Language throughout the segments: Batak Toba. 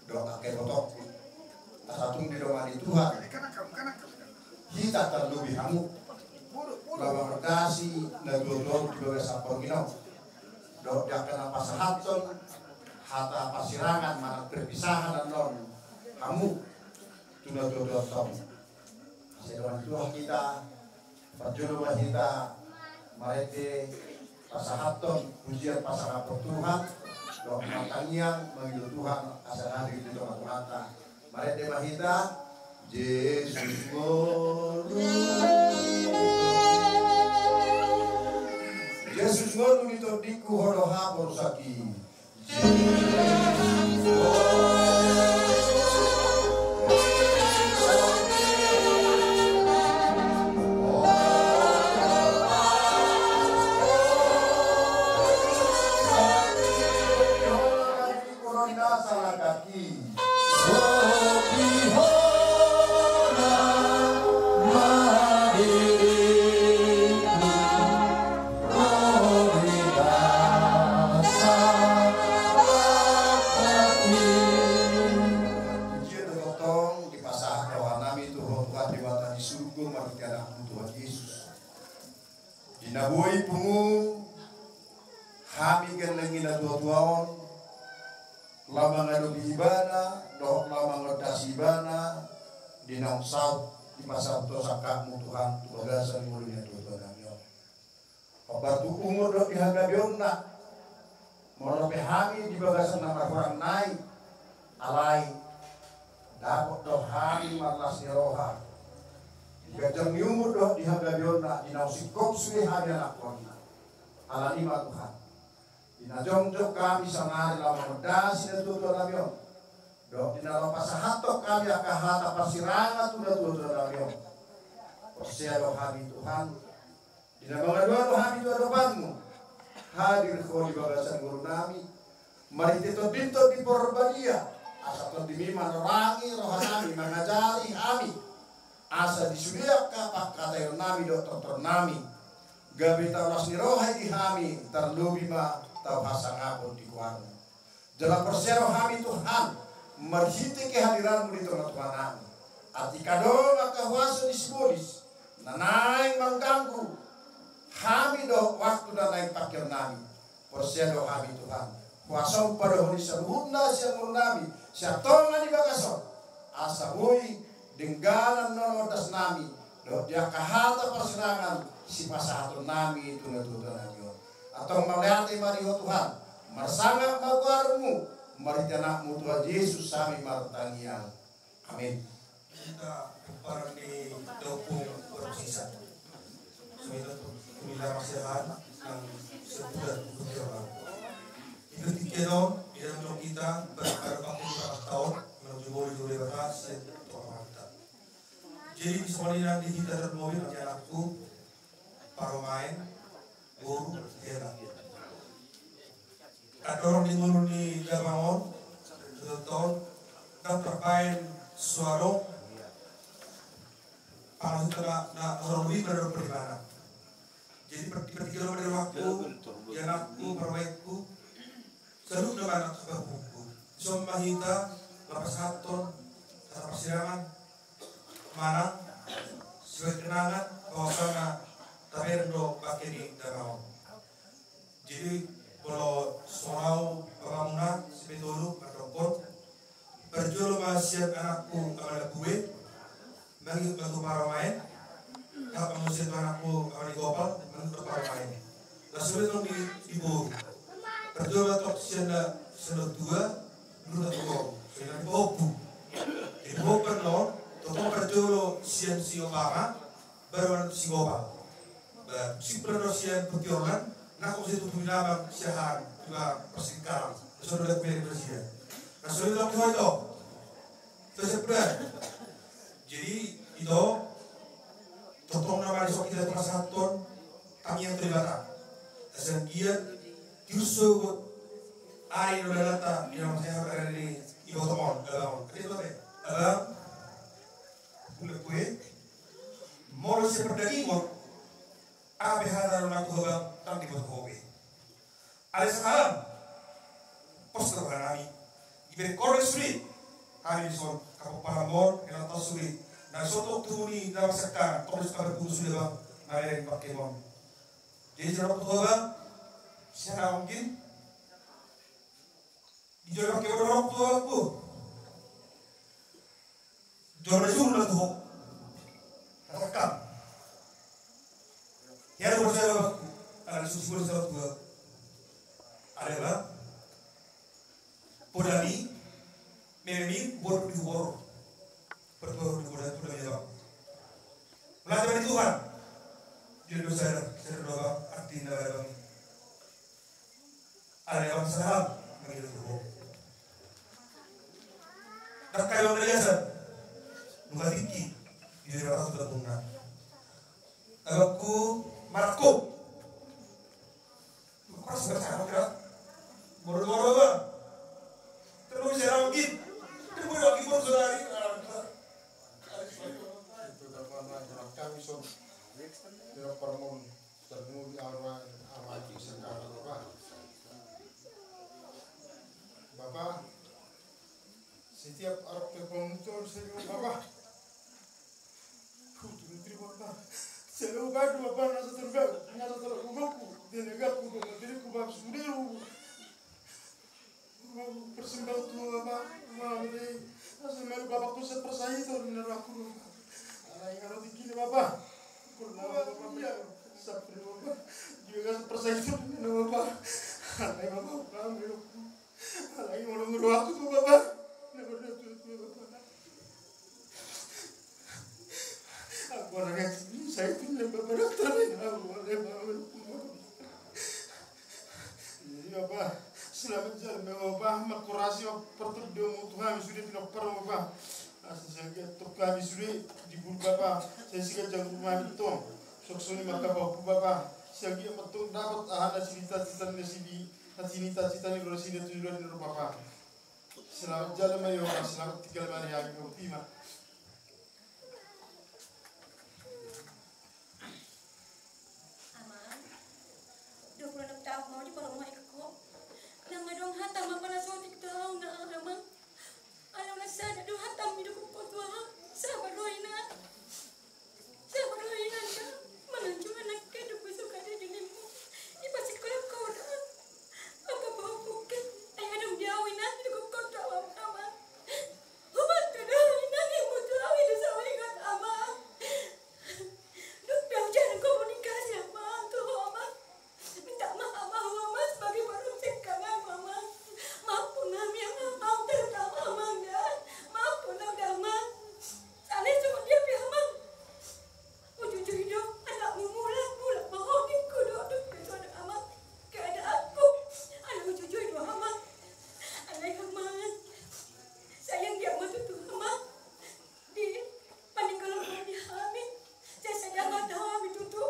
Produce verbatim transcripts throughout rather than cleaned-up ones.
Dohot angka ibotongku. Asa tung didongani Tuhan hita tarlumobi hamu na mangardasi natuatua di bagasan parngin on. Dohot di angka na pasahathon hata parsirangan manang perpisahan annon hamu tu natuatuanta on. Asa didongani Tuhan hita. Parjolo ma hita marende pasahathon pujian pasangapon Tuhan, dohot martangiang mangido Tuhan asa hadir di tonga-tonganta. Marende ma hita. Jesus ngolu, Jesus ngolu ni tondingku, Ho do haporusangki. Pujian dohot tongtong dipasahat rohanami tu Ho Tuhan Debata di surgo marhite Anakmu Tuhan Jesus. Di na boi pungu hami gelleng i natuatua on, laho mangadopi Ibana dohot laho mangondasi Ibana, di naung saut dipasahat Ho sangkapmu Tuhan tu bagasan ngolu ni natuatuanami on. Hombar tu umur dohot di hagabeonna. Molo pe hami di bagasan na marhurang nai, alai dapot do hami marlas ni roha di ganjang ni umur dohot di hagabeonna, di naung singkop sude hami anakkonna. Alani i ma Tuhan, di na jongjong hami saonari laho mangondasi natuatuanami on, dohot di na laho pasahathon hami angka hata parsirangan tu natuatuanami on, porsea do hami Tuhan, di na mangadoado hami tu adopanmu, hadir Ho di bagasan ngolunami marhite TondiM, Tondi Porbadia, asa TondiM i manorangi rohanami, mangajari hami, asa di sude angka pangkataionnami dohot tortornami gabe tau las ni roha i di hami, tarlobi ma tau hasangapon di goarmu. Jala porsea do hami Tuhan, marhite kehadiranmu di tongatonganami, atik adong angka huaso ni sibolis na naeng mangganggu hami dohot waktu na naeng pangkeonnami. Porsea do hami Tuhan, huasom padohon i saluhutna sian ngolunami, sian tonga ni bagas on, asa boi dengganan non ondasnami dohot di angka hata parsirangan sipasahatonnami tu natuatuanami on. Antong mauliate ma di Ho Tuhan, marsangap ma goarmu, marhite Anakmu Tuhan Jesus hami martangiang. Amin. Hita pomparan ni da Ompung Parmusisa. Songon i tu hita masiahan nang sian bulan Oktober. Di tingki on, di dalam hita, bar-, bar-, waktu kita pas tahun, menuju boli dulu ya, bahas, ya, tonga hita. Jadi, di songon i nang di hita tarlumobi, nang di anakku, parumaen, boru, hela. Andorang di ngolu ni damang on, satu tahun, ndang tarbaen so adong, pangasu tengah, na, na so adong, lebih pada dua puluh lima anak. Jadi, per-, di partingkian on, di anakku, parumaenku, saluhutna ma anak parumaenku. Dison ma hita, laho pasahathon, hata parsirangan, manang, sebagai kenangan, bahwasana, tabereng do bangke ni damang on. Jadi, molo songon au bapamuna, si Petolu, mandokkon, parjolo ma sian anakku, Amanda Bue, mangihut ma tu parumaen, dohot ma muse tu anakku, Amanda Gopal, mangihut ma tu parumaen. Laos sude tong di, di boru. Parjolo ma tong sian na, sian na tua, dulu na tua. Sian na di boru. Di boru kan non, tong parjolo sian si Obama, baru ma tu si Gopal. Ba, simpel do sian Putiorlan, nangkok sian tutu binabang siahan, di ba persingkaran. Sudah lihat beri bersihan. Nah, sudah itu, itu, itu. Itu sebelah. Jadi, itu, tongtong nama di sok kita pasahathon, tangiang tu Debata. Asa anggiat, tiur sogot, ari no lalata, di nama saya hari ini, ibu tomon, abang. Ada ibu teh? Abang, mulai kue, molo siap perdagingon, Aha pe hata na tu ho bang, ndang diboto ho be. Alai sakalam, pos do rohanami. Ibereng ho do sude hami dison, hapomparanmon, hela tong sude na sotok tu ni na marsangkang, tong dison hamu pungu sude, Bang, na bereng pangkeon. Jadi jala tu ho, Bang, sian au mungkin di jolo pangkeon do ho, Bang, tu ho. Jolo na suru na tu ho. Katakan. Ya, tu ho, Bang, ala susi ho, Bang, tu ho. Ada, Bang. Podami, mememi, bor di bor. Pertuah di bor, podami, Bang. Mauliate ma di Tuhan. Dia dosa, sadar dosa, arti na ada, Bang. Ada, Bang, salam. Bagi dia tu ho. Dakka, Bang, dari asal. Nunga tinggi. Dia dosa, sudah punah. Abangku Marco. Keras baca, keras. Moro-moro, Bang. Terus ya, Bang, git. Terus ya, Bang, git, terus ya, Bang. Itu, Bang, Bang, Bang, kami son. Dia permon. Terus di awal, awal itu sekarang, Bang. Bapak, setiap arok ke pemutol saya, Bapak. Putri, putri, Bapak. Saya ubah dua, Bapak, nasa terganggu, nasa terganggu. Dia negak, udah, jadi ku bab sudah, lu. Persembahan tu ho, Bapak. Bapak, Bapak, tu saya percaya itu, benar aku, Bapak. Alai, kalau begini, Bapak. Kurang, Bapak, iya. Sampai, Bapak. Juga nasa percaya itu, benar, Bapak. Alai, Bapak, Bapak, Alai, molo molo aku tu, Bapak. Na molo tu, tu, Bapak. Aku orang yang saya tu, Bapak, dokter, aku orang yang mau. Jadi, Bapak, selamat jalan, Bapak, mangkorasi, Bapak, pertemu tu hami sude, pinopar, Bapak. Asa sian dia tok hami sude di bulu, Bapak. Saya sikat jago rumah itu. Sok soni maka, Bapak, Bapak. Sian dia metong dapat aha na sinita-cita na sidi. Hati ni tacita ni roda sida tu roda ni roda Bapa. Selamat jalan ma i, Bapa, selamat tinggal ma i, Bapa. Amang, dua puluh enam tahun mau di paromai ko. Nang adong hata ma pala sotik tahu na, Amang. Alana sada do hata mi do hukuhon tu ahu, sabar do inang. Sabar do inang, manantu anak kedu ku suka di dirimu. Ipasikola ko da. Apa mau mungkin? Ai adong di ahu inang, di hukuhon tu ahu, Amang. Hubantu do inang, ibu tu ahu, itu sawi ingat, Amang. Dung pe au jarang komunikasi, Amang, tu ho, Amang. Minta maaf, Amang, Amang, sebagai baru singkangan, Amang. Maaf, Amang, yang Amang terutama, Amang, dan maaf, Amang, dan Amang. Sana cuma dia pe, Amang. Ujujui do, anakmu mulak, mulak, mahoni, kudo, dung pe tu anak, Amang. Keadaanku, anak ujujui do, Amang. Anak, Amang. Sayang dia mah tu, Amang. Di paninggalan ni hami, sai sada ma tahu hami tutu.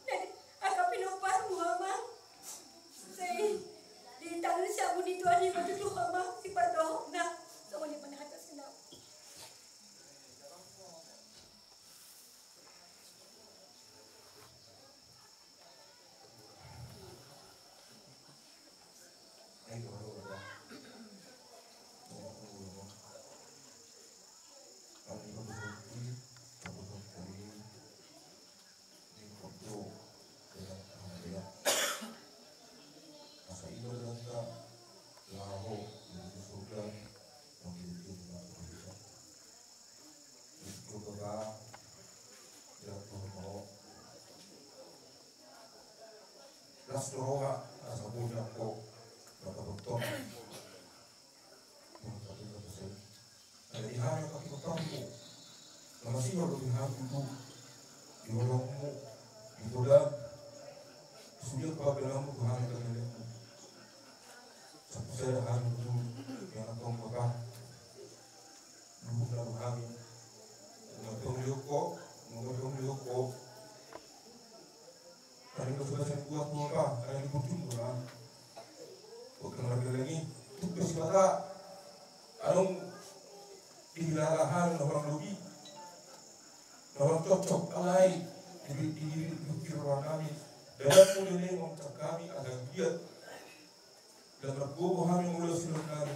Jadi angka pinoparmu, Amang, sai di tangan siamun ni Tuhan i ma tutu, Amang, sipardohot na. Songon i ma na hata sinau. Las do roha, asa boi nangko, mangkatongkatong. Jadi hami pakai pakai. Na masihol do hami tu, di holongmu, di podam. Sude pagelarmu tu hami pagelarmu. Sapu sada hami tu, yang tong pakai. Luhut na rohami. Nunga tong liok ho, nunga tong liok ho. Tadi nunga sudah seng kuat ho, Bang, tadi di pujung ho, Bang. Oke, lagi lagi. Tuk besi bata. Adong di bilalahan na orang lobi. Na orang cocok alai di di di di di ruangan kami. Dalam mulai ngomong kami ada giat. Dan berkumpul hami mulai sudah kami.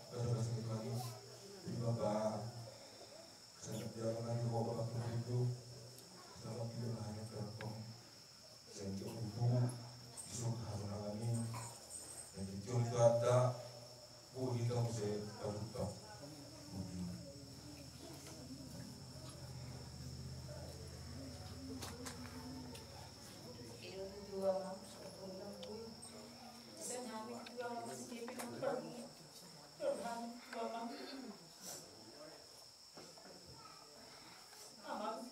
basa-basa ni Tuhan i. Jadi Bapa, selamat jalan lagi, bawa Bapak ke pintu. Selamat jalan hanya terang. Sehingga buku di surga hasurangan i. Dan di tiong itu ada buku di tahu saya terbuka. Amang,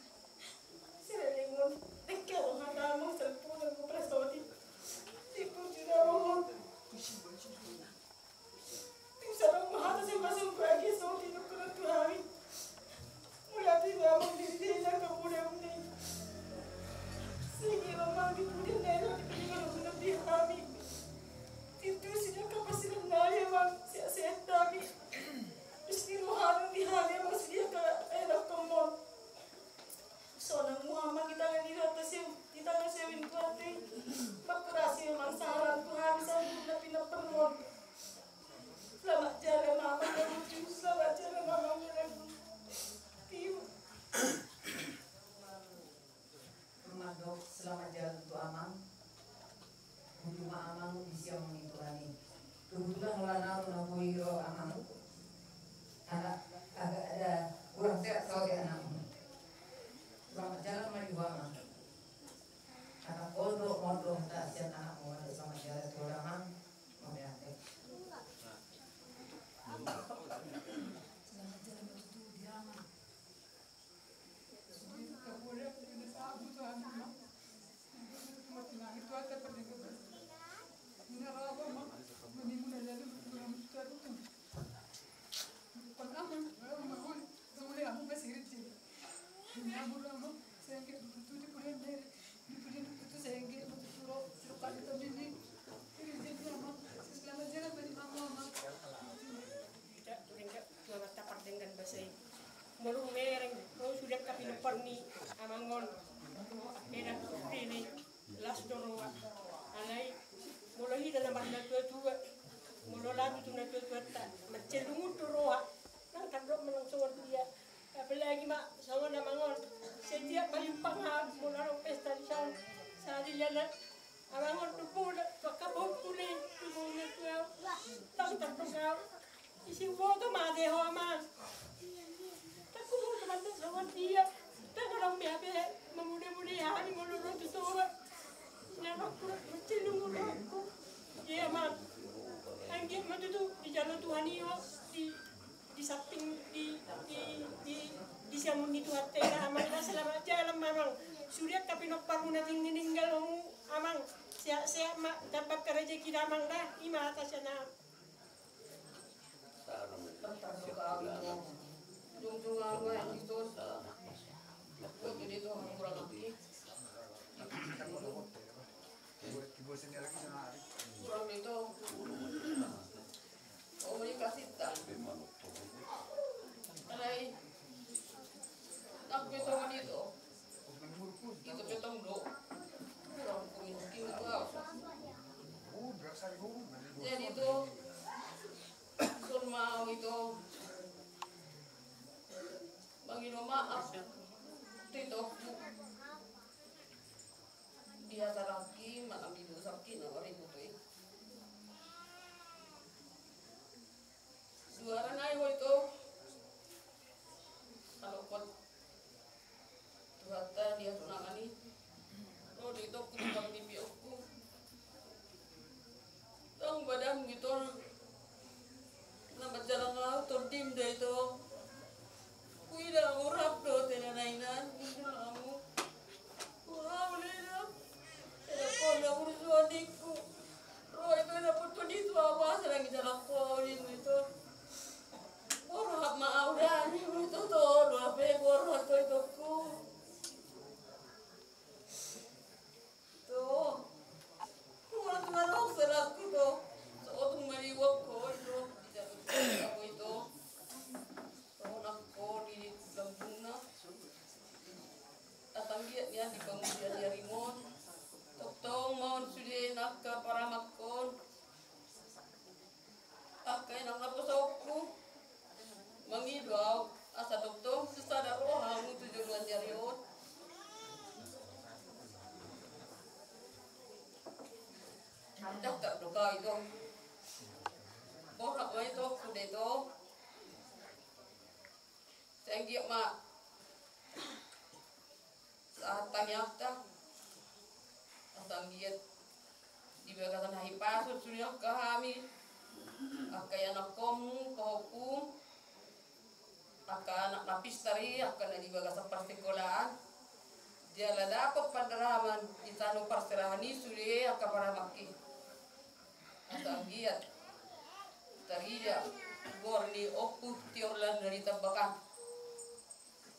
sirelingon, dengke amang hata amang, salpu dan kuprasoti. Tipu juraon. Bisa dong hata saya masuk lagi, so di nukuran tu hami. Mulai di amang di desa kamu dan ni. Sehingga amang di pudian daerah di kelingan mengerti hami. Itu sejak kapasiran naya amang, sehat-sehat kami. Istirahat di hami amang, sedia ke enak kemon. Sonang mu amang di tangan di hata sem, di tangan sewin kuate. Makurasi amang saran Tuhan, sanggup na pinapermon. Selamat jalan amang, selamat jalan amang. Piu. Mandok selamat jalan tu amang. Bujur ma amang di siamun ni Tuhan i. Kebetulan holan ahu na boi ro amang. Anak agak ada kurang sehat saotik anakmu. Selamat jalan ma di amang. Anak pondok mondok ta sian anakmu, selamat jalan tu amang. Selamat jalan ma tutu di amang. Selamat jalan ma di amang. Ita tu dengke tu amanta pardenggan basa i. Molo hubereng, molo sude angka pinompar ni amang on. Eda tu pene, las do roha. Alai, molo hita na marnatua-tua, molo lagu tu natua-tuanta, mancellungun do roha. Nang tardok manang songon dia. Apalagi ma songon amang on. Setiap malimpang hau, molo adong pesta di son. Sadiliana. Amang on tubu na, tu angka pahompu ni, tubu na tu au. Tang tardok au. Isi huboto mate ho amang. Tang huboto mate songon dia. Tang adong be hape mamude-mude hami molo ro tu toru. Ina rohangku, mancellung rohangku. Iya amang. Anggiat ma tutu dijalo Tuhan i ho di di samping di, di, di, di siamun ni Tuhanta i da amang da, selamat jalan ma amang. Sude angka pinomparmuna tinggal, tinggal hamu amang, sehat-sehat ma, tambahkan rejeki da amang da, i ma hata sian au. Jongjong au ma di son. Jadi tu kurang lagi. Kurang itu. Komunikasi ta. Alai. Tapi songon itu. Itu petong do. Kurang komunikasi. Maaf tu itongku. Dia salaki, maaf di dosaki, na maribut i. Suara nai ho ito. Kalau kuat Tuhanta dia tunangan i. Ro do itongku tu panggipiokku. Tong badanmu ito. Na manjalang au tondim do ito. Huida hamu rap do tena nainan. Mundur hamu. Wah, udah ito. Tena kona urusan ningku. Ro ito na foto di tua wah sedang jalang kau di ito. Borhat ma au da ni ito to. Ro ape borhat to itongku. Ito. Ro tu manuk salakku to. Sotung maliwak ko ito. Tidak bisa ko ito. Sonak ko di lambungna. Tatanggiat nian di pangusian ni arimon. Tongtong maon sude nangka paramakkon. Angka inang naposoku. Mangido au asa tongtong sisada roha hamu tu joloan ni ari on. Daftar do kau ito. Borhat ma ito, kuda ito. Sai anggiat ma sahat tangiangta. Asa anggiat di bagasan hahipason sude angka hami, angka ianakkonmu, pahompu, angka anak na pistar i, angka na di bagasan parsikolaan. Jala dapot pandaraman di tano parserahan i sude angka paramak i. Asa anggiat tarida goar ni Ompu Tiorlan dari Tambakan.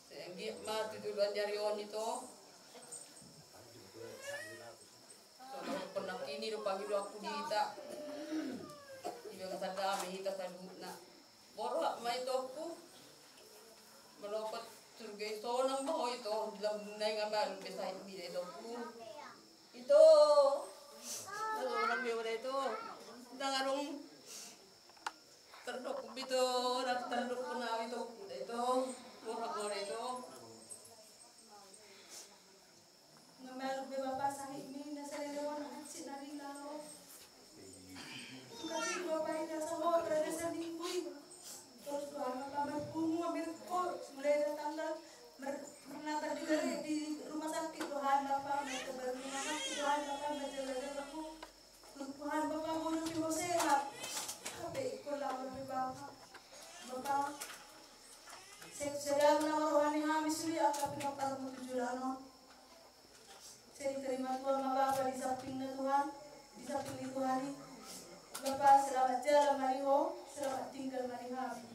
Sai anggiat ma tu joloan ni ari on ito. Songon nangkin i do pangidoanku di hita. Di bagasan dame hita saluhutna. Borhat ma itongku. Manopot surga i sonang ma ho ito. Di lambung nai nga malum be sahitmi da itongku. Ito. Lalu orang be udah ito. Ndang adong tardok be ito, ndang tardok na itongku da ito. Borhat ma ho da ito. Nga malum be bapa sahitmi na saleleng on hansit na ringan on. Tukasi bapa i na sahat rada sanding kui. Torus do hami bapa marpungu, mamereng ho, mulai dari tanggal mer-, marnatar di gare-, di rumah sakit do hami bapa, marnatar di rumah sakit do hami bapa, manjaga-jaga ho. Tuhan bapa, boru ni ho sehat. Hape ingkon laho be bapa. Bapa. Se-, sedang na rohani hami sude angka pinompar mu tu joloan on. Sai diterima Tuhan ma bapa di sampingna Tuhan, di samping ni Tuhan i. Bapa, selamat jalan ma di ho, selamat tinggal ma di hami.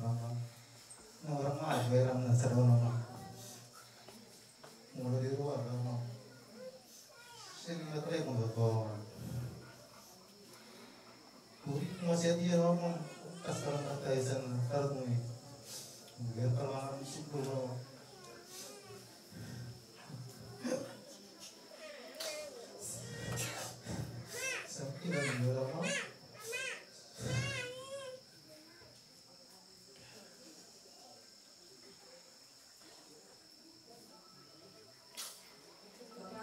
Orang mah berang na sadonong. Mula di luar, no. Sini na trek untuk kau. Ui, masih dia ngomong, pas kalau kata Isan, kalau mui. Biar kalau makan simpul, no. Sakit dan berapa? Bapa,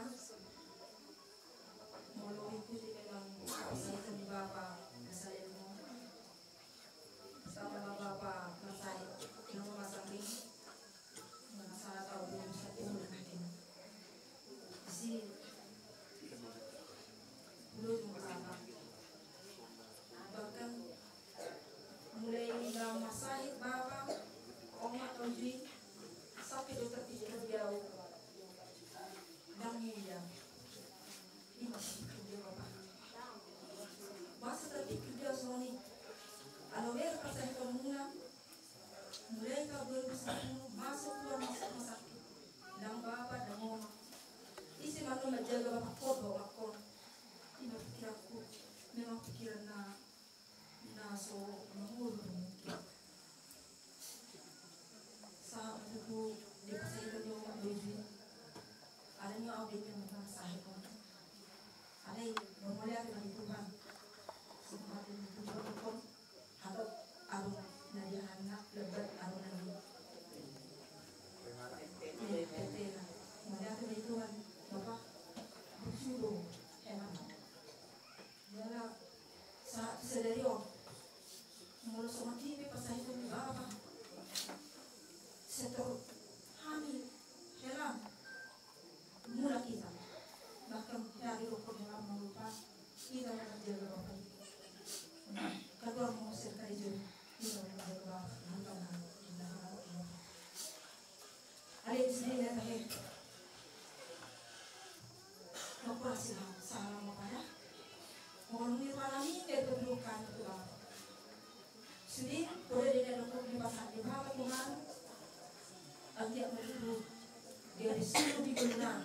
molo ikuti memang kesahitan ni Bapa, kesahitan ni Bapa, kesahitan ni Bapa, kesahitan ni Bapa, kesahitan ni Bapa, kesahitan ni Bapa. Bahkan mulai na masahit Bapa, omak, uju i, sampe do tarpikir di au. Ndang mulia. Ima tarpikir di au, Bapa. Masa tarpikir di au songon i. Ala ber pasahiton muna. Mulai tahun dua ribu sepuluh masuk keluar, masuk rumah sakit. Ndang Bapa, ndang omak. Ise ma na manjaga Bapa, ho do, omak, ho. Ima pikiranku. Memang pikiran na na so mangolu do mungkin. Sahat tu dipasahiton ni omak do uju i. Alai au do na sahit on. Alai mauliate ma di Tuhan. Sumate ma di Tuhan, hatop adong na diahanna, lebat adong na di, eh, petena. Mauliate ma di Tuhan, Bapa. Bersyukur, hebat. Jala sahat tu sadari on, molo songon i pe pasahiton ni Bapa, setor hami heran, mulak hita. Bahkan hea didokkon heran molo pa hita na manjaga Bapa i. Kaduar molo sel karejo hita na manjaga Bapa, bukan hami. Alai di sini na tahe. Operasi lah, salah mau pada. Mau nunggu malam ini dari penduduk kami tu lah. Sudah, boleh dia ada di pasar di bawah Tuhan. Anggiat meliru dia disuruh di benar.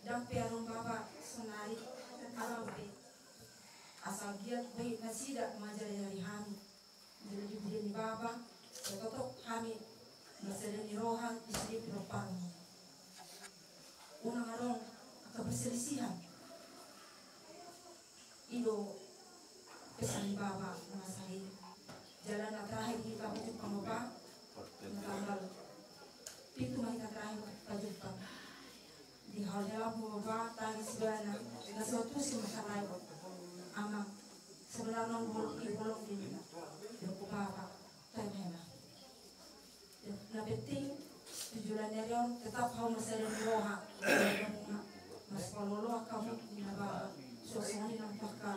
Dan piarung Bapa sonari alam pe. Asal giat baik nasida mangajari hami. Jadi di pudian ni Bapa, totop hami na sada ni roha di sude pinomparmu. Unang adong angka perselisihan. I do pesan ni Bapa na masa i. Jala na terakhir hita pajumpang, Bapa, na tanggal pitu ma hita terakhir pajumpang. Di hal dalam Bapa, tangis ibana na so tusi mangkatai. Amang, sebenarna on bolong, i bolong di, di Bapa, tai ma hela. Na penting tu joloan ni ari on tetap hamu na sada ni roha. Masipaloloan hamu ninna Bapa. Suang songon i nang tu angka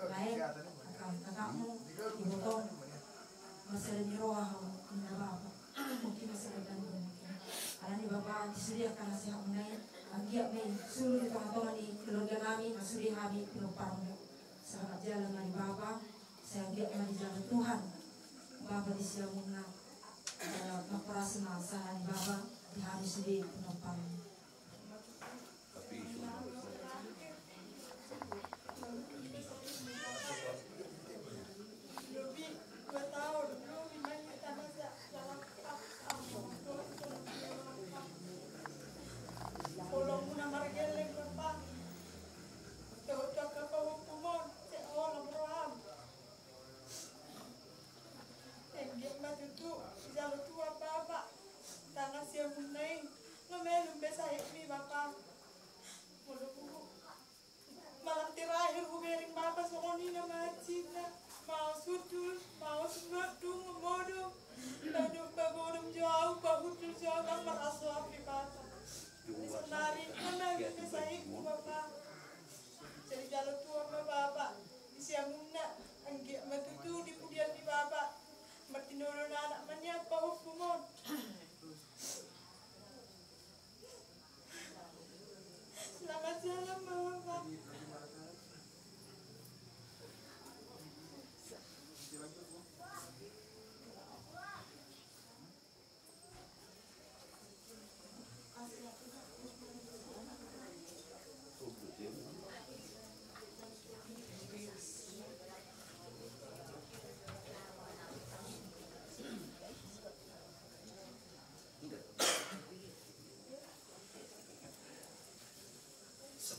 lae, angka kakakmu, ibotom. Masada ni roha hamu ninna Bapa. Mungkin masih ada yang mungkin. Alani Bapa, di sude angka nasehatmuna i, anggiat ma i suru di tongatonga ni keluarga nami, na sude hami pinomparmu. Selamat jalan ma di Bapa, sai anggiat ma dijalo Tuhan Bapa di siamunna. Eh, maporasi ma sahala ni Bapa di hami sude pinomparmu. Holongmuna margelleng, Bapa. Tongtong angka pahompum on, sai holong roham. Anggiat ma tutu dijalo Tuhan, Bapa, tangan siamunna i. Nga melum be sahitmi, Bapa. Molo huhut malam terakhir hubereng, Bapa, songon i nama cinna. Maos hundul, maos nondung, modom. Badum babodom jo au, bahundul jo au, ndang maraso api, Bapa. Sonari nga melum be sahitmu, Bapa. Jadi jalo Tuhan ma, Bapa, di siamunna, anggiat ma tutu di pudian ni Bapa. Martinodohon anak ma nian pahompu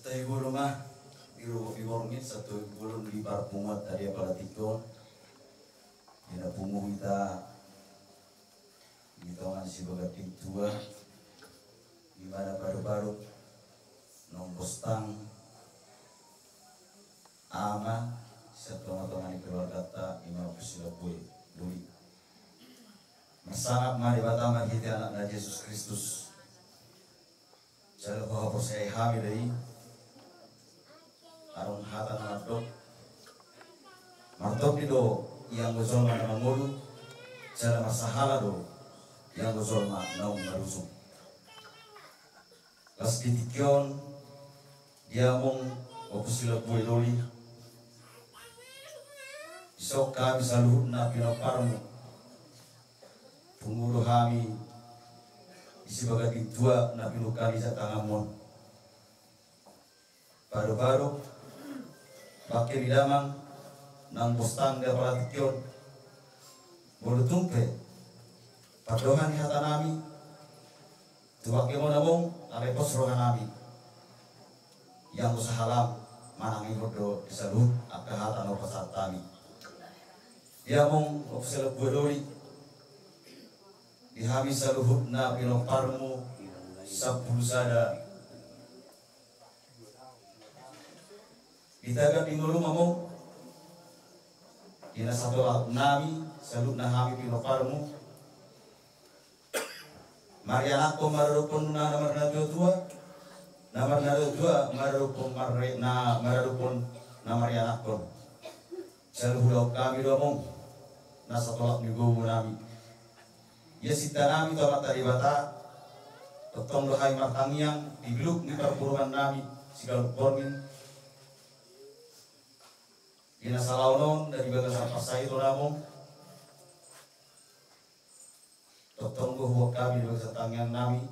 Santabi bolon ma di rupot ni borngin, santabi bolon di parpunguanta di apala tingki on. Di na pungu hita di tonga ni Sibaganding Tua, di mana paru-paru naung bostang ama sian tonga-tonga ni keluarganta, ima Ompu Silambue Doli. Marsangap ma Debata marhite Anakna Jesus Kristus. Jala huhaporseai hami do i. Adong hata na mandok: Martondi do i anggo jolma na mangolu, jala marsahala do i anggo jolma naung marujung. Laos di tingki on, di among Ompu Silambue Doli, dison hami saluhutna pinomparmu. Pungu do hami di Sibaganding Tua na pinungka ni jat tanganmu on. Paru-paru, bangke ni damang naung bostang di apala tingki on. Molo tung pe pandohan ni hatanami tu bangkemon among, alai pos rohanami. Ia anggo sahalam manang ingot do di saluhut angka hata na hupasahat hami. Di among Ompu Silambue Doli, di hami saluhutna pinomparmu sampulu sada. Di tagan ni ngolum among, di na satolap nami, saluhutna hami pinomparmu. Marianakhon maradophon na, na marnatua-tua, na marnatua-tua maradophon marre-, na maradophon na marianakhon. Jala huulahon hami do among na satolap ni gogo nami. Ia sinta nami tu Amanta Debata, tongtong do hami martangiang di biluk ni parpurungan nami siganup borngin. Di na salaon on na di bagasan parsahiton among, tongtong do huboan hami di bagasan tangiang nami,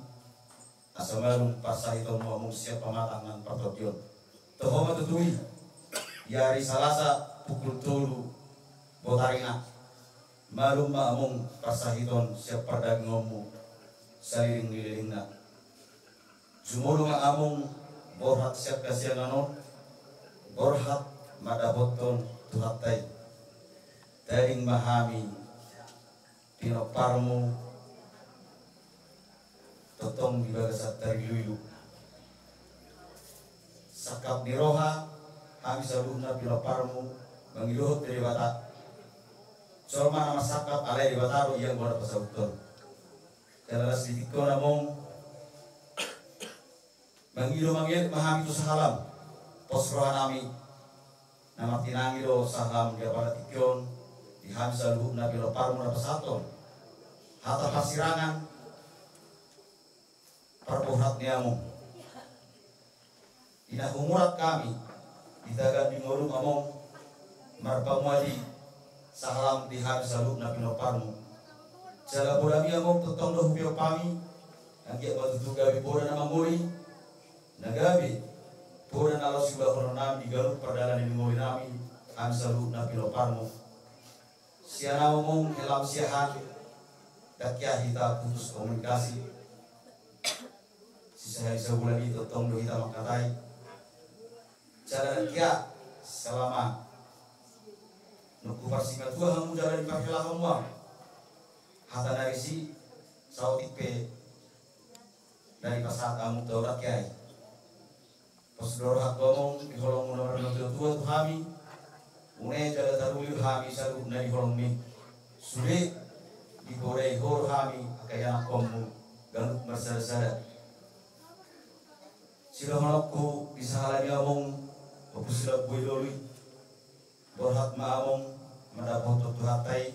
asa malum parsahitonmu among sian pamatang nang partondion. Toho ma tutu i, di ari Salasa pukul tolu botarina, malum ma among parsahiton sian pardagingonmu saleleng ni lelengna. Jumolo ma among borhat sian hasiangan on, borhat mandapothon Tuhanta i. Tading ma hami pinomparmu, tongtong di bagasan tarilu-ilu. Sangkap ni roha hami saluhutna pinomparmu mangidohon tu Debata. Jolma na marsangkap alai Debata do ia anggo na pasauthon. Jala las di tingki on among, mangido mangelek ma hami tu sahalam, pos rohanami. Na martinangi do sahalam di apala tingki on, di hami saluhutna pinomparmu na pasahathon hata parsirangan parborhat ni among. Di na humurang hami di tagan ni ngolum among, marpamuati sahalam di hami saluhutna pinomparmu. Jala poda mi among tongtong do hupeop hami, anggiat ma tutu gabe poda na mangoli, na gabe poda na laos huulahononnami di ganup pardalanan ni ngoli nami, hami saluhutna pinomparmu. Sian among hela siahaan, dang hea hita putus komunikasi. Sisahali sabulan i tongtong do hita mangkatai. Jala dang hea selama nunga parsimatua hamu jala diparhelahonmu au. Hata na risi saotik pe na dipasahat hamu tu au, dang hea i. Pos do rohangku among di holongmu na marnatua-tua tu hami. Une jala taruli do hami saluhutna di holongmi. Sude dipodai ho do hami angka ianakhonmu ganup marsada-sada. Sidohononku di sahala ni among, Ompu Silambue Doli. Borhat ma among mandapothon Tuhanta i.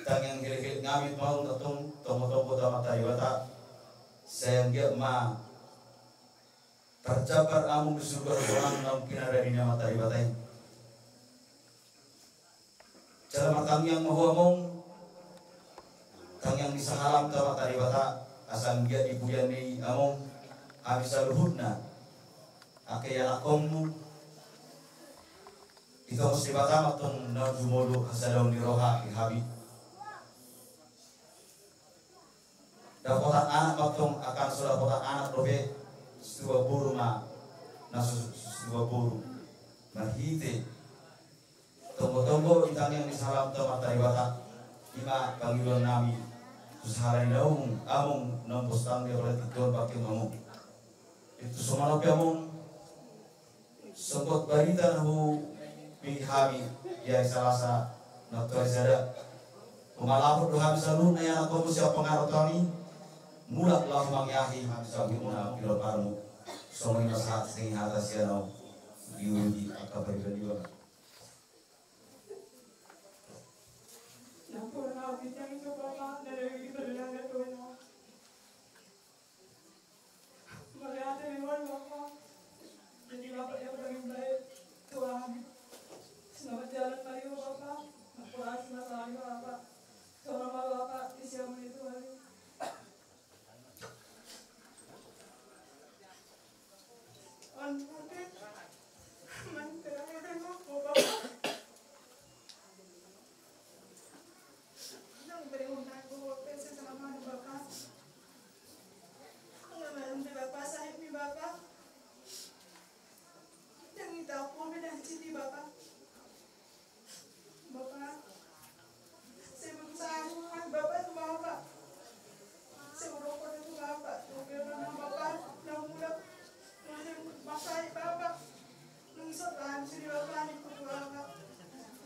Tangiang helek-helek nami ma on tongtong, tonggo-tonggo tu Amanta Debata. Sai anggiat ma tarjambar among di surgo, sonang naung pinarade ni Amanta Debata i. Jala martangiang ma ho among, tangiang ni sahalam tu Amanta Debata, asa anggiat di pudian ni i among, hami saluhutna angka ianakhonmu ditongos Debata ma tong na jumolo hasadaon ni roha di hami. Dapotan anak ma tong, angka na so dapotan anak dope, situan boru ma na so, so, so, boru. Marhite tonggo-tonggo i tangiang ni salam tu Amanta Debata, i ma pangidoan nami tu sahala ni naung among na umbos tangiang di apala tingki on pake mamung. Itu so manopi among, songon barita na hupingit hami di ari Salasa na tu ari sada. Humalaput do hami saluhutna i anak hamu sian pangarotoan i, mulak laho mangiahi hami saluhutna pinomparmu. Songon i ma sahat singgi hata sian ahu, diuji angka pariban-iban. Mauliate ma di Ho Bapa. Jadi Bapa, dia udah imbai Tuhan. Selamat jalan ma di Ho Bapa. Makasih ma selalu Bapa. Tolong ma Bapa, isi amun itu hari. On mungkin. Main terakhir Ho Bapa. Nang beri undangan Ho Bapa, selamat Bapa. Nang beri Bapa, sahit ni Bapa. Nang ita aku beda citi Bapa. Bapa. Sebelum saya Bapa tu Bapa. Sebelum kau tu Bapa. Sebelum Bapa. Nang muda. Nang masai Bapa. Nang sopan sini Bapa ni kutu Bapa.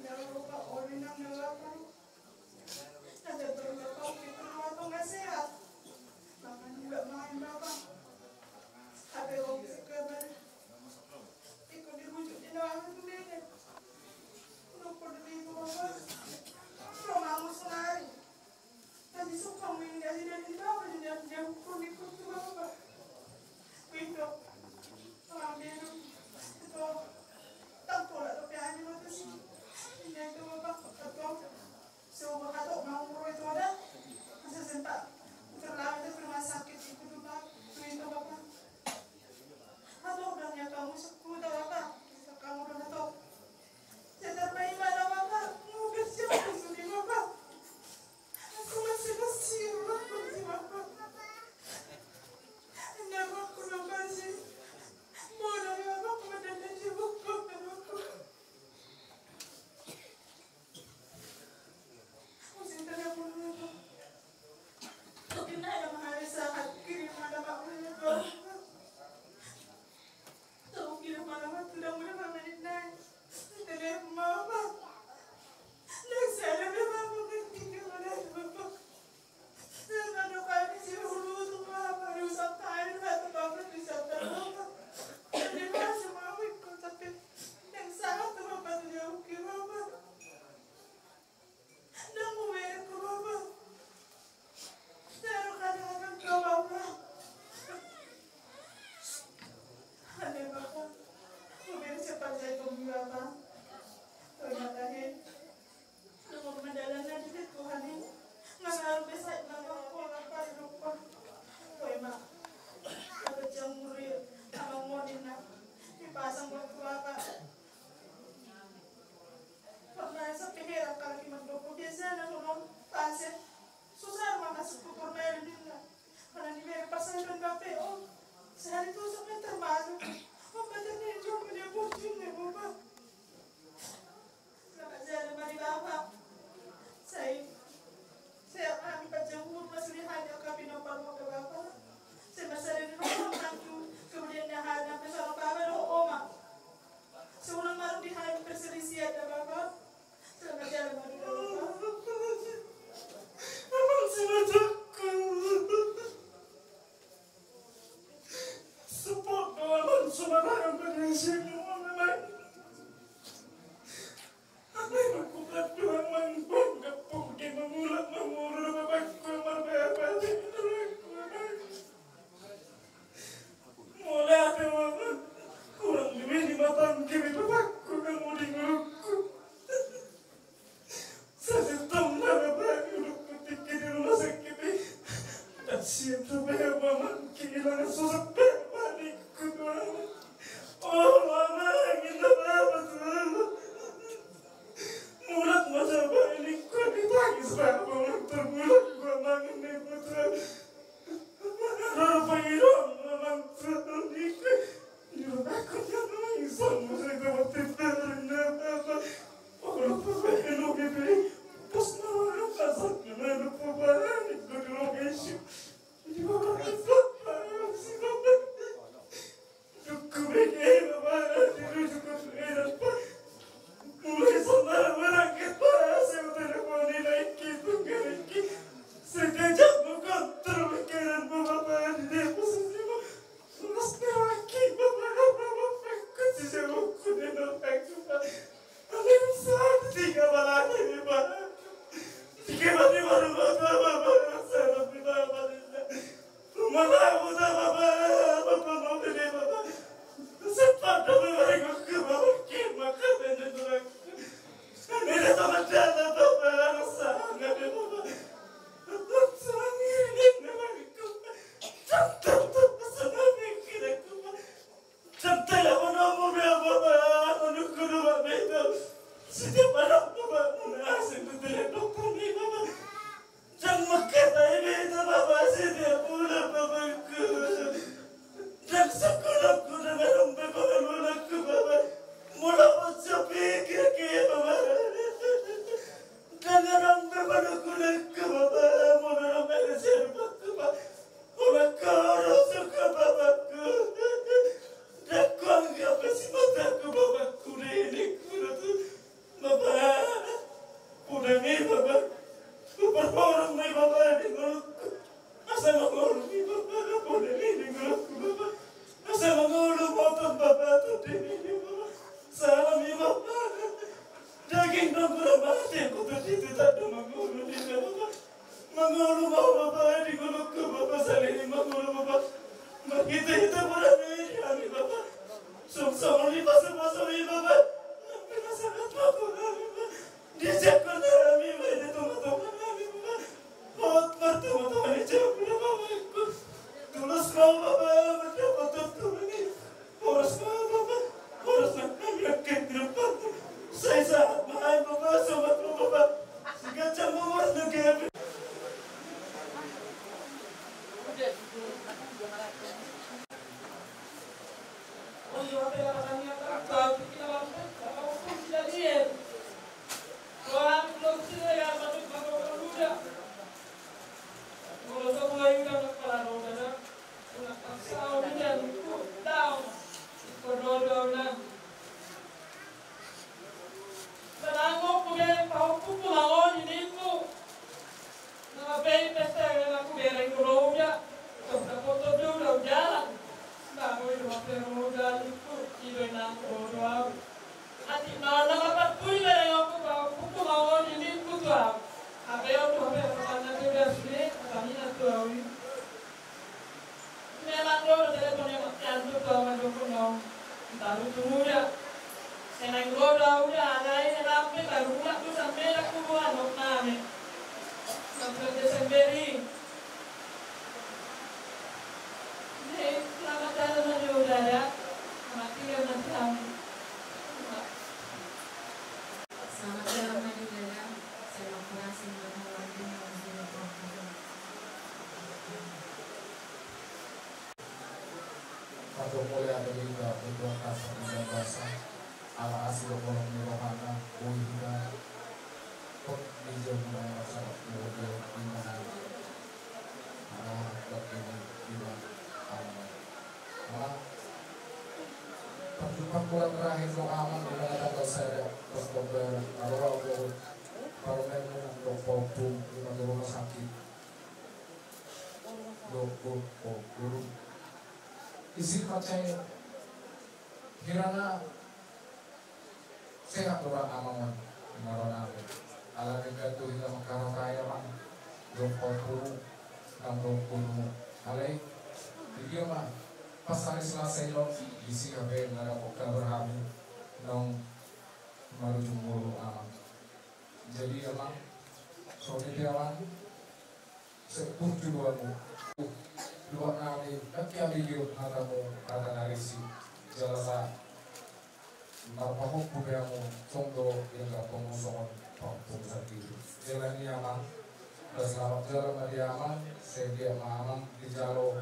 Nang Bapa. Ori nang Bapa. Ada berapa kita Bapa nggak sehat. Makan juga main Bapa. Ada obat kabar. Iko dirujuk di dalam tu beda. Nukul di minggu Bapa. Romamu sehari. Tadi suka main dari dari Bapa di dalam jam pun ikut tu Bapa. Pintu. Ambil. Itu. Tak pula tapi hanya mata sini. Ini itu Bapa. Betul. Seumur hatok manguru itu ada. Masa sempat. Terlalu itu rumah sakit itu tuh Pak. Itu itu Bapak. Hatok dan ya kamu sekutu Bapak. Kamu udah hatok. Saya terbaik mana Bapak. Mau kerja aku sendiri Bapak. Aku masih kecil Bapak. Masih Bapak. Enggak Bapak, aku masih. Mau dari Bapak, aku udah dari Bapak. Bapak. Ndang hubereng ho Bapa. Taruh kadang-kadang kau Bapa. Ada Bapa. Hubereng cepat jadi pembuat Bapa. Terima kasih. Nunga mandalana di Tuhan i. Nunga lalu besai Bapa. Kau Bapa di rumah. Kau Bapa. Dapat jamuri. Abang Modin nak. Dipasang waktu Bapa. Pernah sampe heran kalau di mandoko biasana nono pasien. Susah rumah masuk ke permainan ninna. Mana di bere pasal dan bape o. Sehari tu sampe termasuk. Obat ini cuma dia pusing ya Bapak. Selamat jalan mari Bapak. Saya Saya kami pajang umur masih hanya kami nomor moga Bapak. Saya masih ada di rumah mantu. Kemudian dah ada sampai seorang Bapak dan Oma. Seorang malu di hari perselisihan dah Bapak. Selamat jalan mari Bapak. Abang si Bajakku. Support do Amang, sumarang bagi sini Amang. Alai mangkupat do Amang, bangga pung di mangulak manguru do bapakku marbaya-baya di bapakku Amang. Mauliate Amang, kurang di bini matangki di bapakku namu di ngolukku. Sasintong na bapa i ulukku tingki di rumah sakit i. Kasian tu bapa Amang, kehilangan sosok bapa ningku Tuhan. O Amang, inna bapa Tuhan. Mulak ma bapa i ningku, ditangis bapa Amang, termulak ma Amang ningku Tuhan. Rupani dong Amang Tuhan ningku. Di rumahku Borungmi Bapa di ngolungku. Asa mangolu mi Bapa, pole mi di ngolungku Bapa. Asa mangolu motong Bapa, tu di mi Bapa. Salam mi Bapa. Daging dong kurang mati, aku tu di tu tadu mangolu di Bapa. Mangolu ma Bapa, di ngolungku Bapa, saleleng mangolu Bapa. Marhite-hite boru ni hami Bapa. Sungsung ni pasu-pasu mi Bapa. Nang pinasahat ma boru hami Bapa. Dijangkon hami ma di tonga-tonga nami Bapa. Hot martonga-tonga ni jabu na Bapa ingkon. Tulos ma Bapa, mandapot tongtong ni. Horas ma Bapa, horas ma hami angka di depan. Sai sahat ma hami Bapa, sobat ma Bapa. Siganjang ma horas na gabe. Manang ho hubere pahompuku mangoli ningku. Nunga pe i pesta i nunga hubereng do uda. Tong dapoton do uda ujalan. Boi do hape ro uda ningku. I do inangku do au. Atik na on nunga parpudi berengonku pahompuku mangoli ningku tu au. Hape on do hape hapatanna do uda sude. Hatamina tu au i. Memang do telepon yang waktu antu tu aman dukun nau. Tarutung uda. Senang do uda alai rampe baru uda tu sampe dak kubuan ok name. Sampe Desember i. Hei, selamat jalan ma di uda ya. Selamat tinggal ma di kami. Selamat jalan ma di uda ya. Selamat berhasil berhasil. Parjolo mauliate ma di Tuhan, Tuhan Bapa, Tuhan Basa, ala asi dohot holong ni rohana, boi hita, hot di jemuna masa, mauliate, iman, ala bakti ni iman, aman. Aman. Parjumpa bulan terakhir do aman, di mana tanggal sada, pas Oktober, baru aku, baru main menang, dong, pahompu, di rumah sakit. Dohot, dohot, dohot. Isi pace. Hirana sehat do ra amang on. Marona. Ala ni gantu hita mangkarokai amang. Dohot pahompu. Nang dohot boru. Alai. Di dia ma. Pas hari Selasa i do. Isi hape na dapot kabar hami. Nang marujung boru amang. Jadi amang. Songon i pe amang. Sai burju do hamu. Luat nami, nangkin hami didok hatamu, hata na risi. Jala sa, marpahompu pe hamu, tong do, ia nggak pengusongan, pahompu sandiri. Jala ni amang, selamat jalan ma di amang, sai dia ma amang, dijalo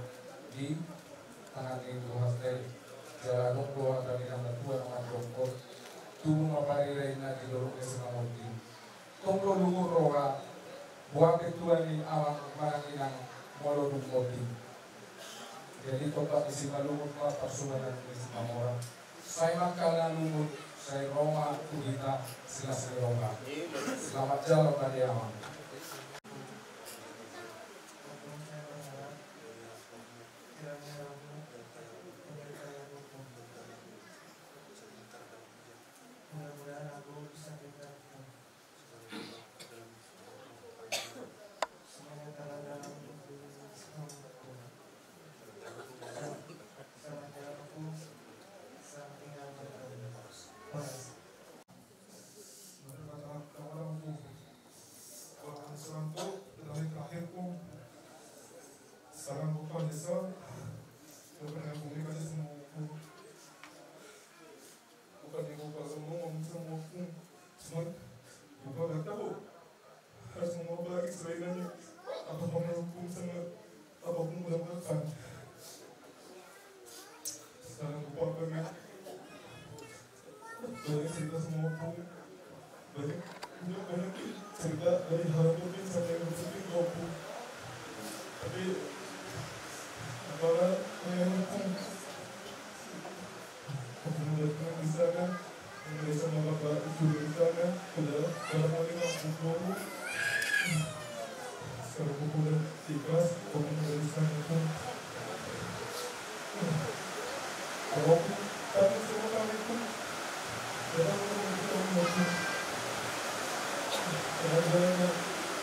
di tangan ni Tuhan tadi. Jala nung do hata ni na tua na mandok, tubu ma parirean na di dolok ni Simangunjung. Tong do luhut roha, boha pe tua ni amang manang inang molo dung monding. Jadi tombak ni Simalungun ma parsubanan ni Simamora. Sai mangkal na luhut, sai ro ma tu hita silas ni roha. Selamat jalan ma di amang. Mudah-mudahan aku bisa dengar. Salam buka desa. Bukan yang komunikasi sama aku. Bukan yang mau pasang ngomong sama aku. Cuman, bukan gak tahu. Harus ngomong apa lagi selain nanya, apa kamu hukum sama apa kamu melakukan? Sekarang aku apa ya? Banyak cerita sama aku. Banyak, banyak, banyak cerita dari hal penting sampai yang penting ke aku. Tapi, apalah yang hukum? Aku mau datang di sana. Mulai sama bapak itu di sana, udah barang kali nggak kumpul. Ikhlas, komitmen dari sana pun. Walaupun kami semua kami pun, kita pun, kita pun masih, kita pun,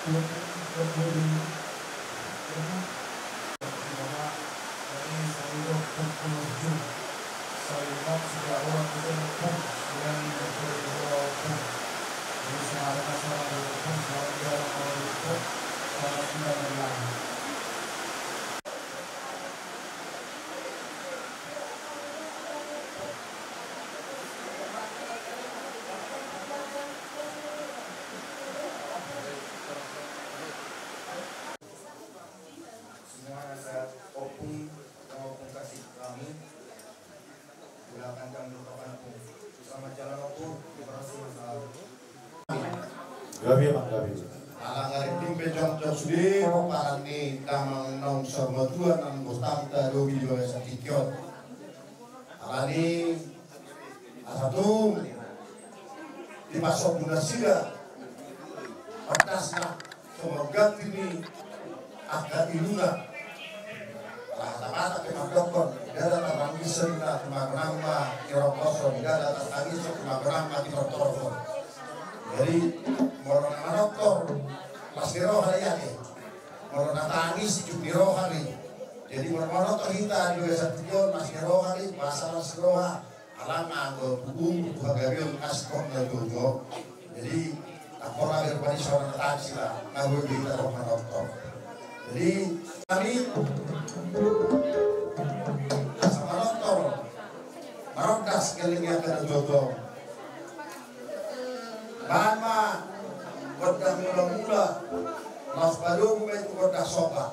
kita pun, kita pun, Semuanya sehat, Opung, Opung kasih kami. Doakan kami, doakan Opung. Selamat jalan, Opung. Terima kasih, Mas Al. Gabe, Bang, gabe. Ala ngarinding pe jongjong sude pomparan ni damang naung saur matua nang bortanta dohot di bagasan tingki on. Alani asa tung dipasombun nasida, pantasna so mangganti ni angka iluna. Ala hata Batak pe mandokkon, ndada tartangisan na timagonang ma tirokoson, ndada tartangisan timagonang ma titortoron. Jadi molo na manortor, las ni roha do i ate. Molo na tangis, juk ni roha do i. Jadi molo manortor hita di bagasan tingki on, las ni roha do i, boasa las ni roha? Ala nunga tubu tu hagabeon, asli na tubu. Jadi apala be rupani songon na tangis, ala nunga boi be hita ro manortor. Jadi hami asa manortor, marondas gelleng ni angka na tuatua. Baen ma gondang mulamula, laos padomu ma i tu gondang somba.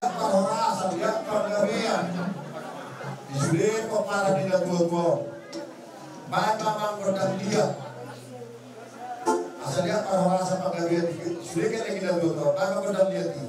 Parhorasan, panggabean di sude pomparan ni na tuatua. Baen ma gondang liat. Asa liat parhorasan, panggabean di sude gelleng ni na tuatua. Baen ma gondang liat i.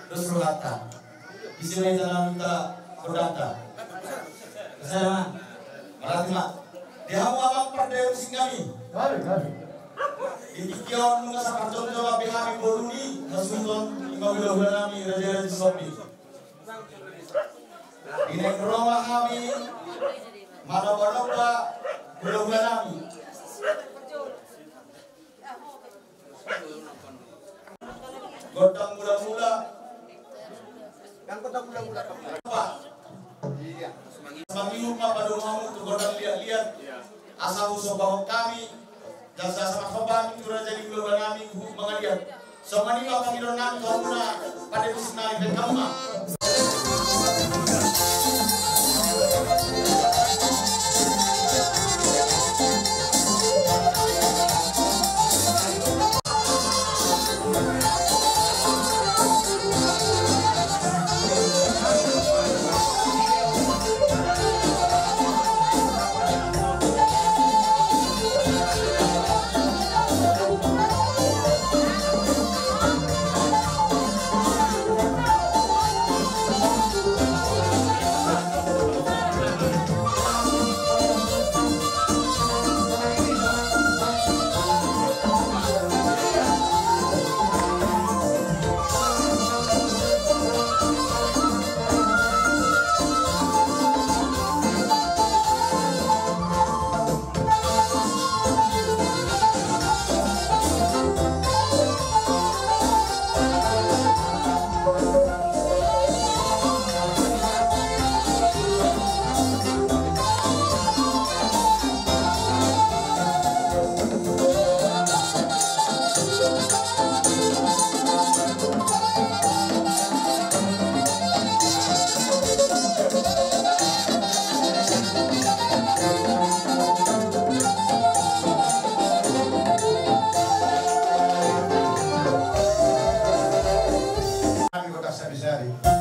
Dos rohanta. Isi ma hita na minta godangta. Salam. Berarti ma. Di hamu amang pande musik nami. Di tingki on nunga saparjolo be hami boru ni hasuhuton, ima hulahula nami raja-raja sombi. Di naeng ro ma hami manoba-noba hulahula nami. Gondang mula-mula. Gondang mula-mula. Apa? Iya. Mangihut ma padomu hamu tu gondang liat-liat. Asa husombahon hami. Jasa sama sombahon tu raja ni hulahula nami huhut mangaliat. Songon i ma pangidoan nami tu hamuna pande musik nami, bahen hamu ma. Kami kota Sarisari.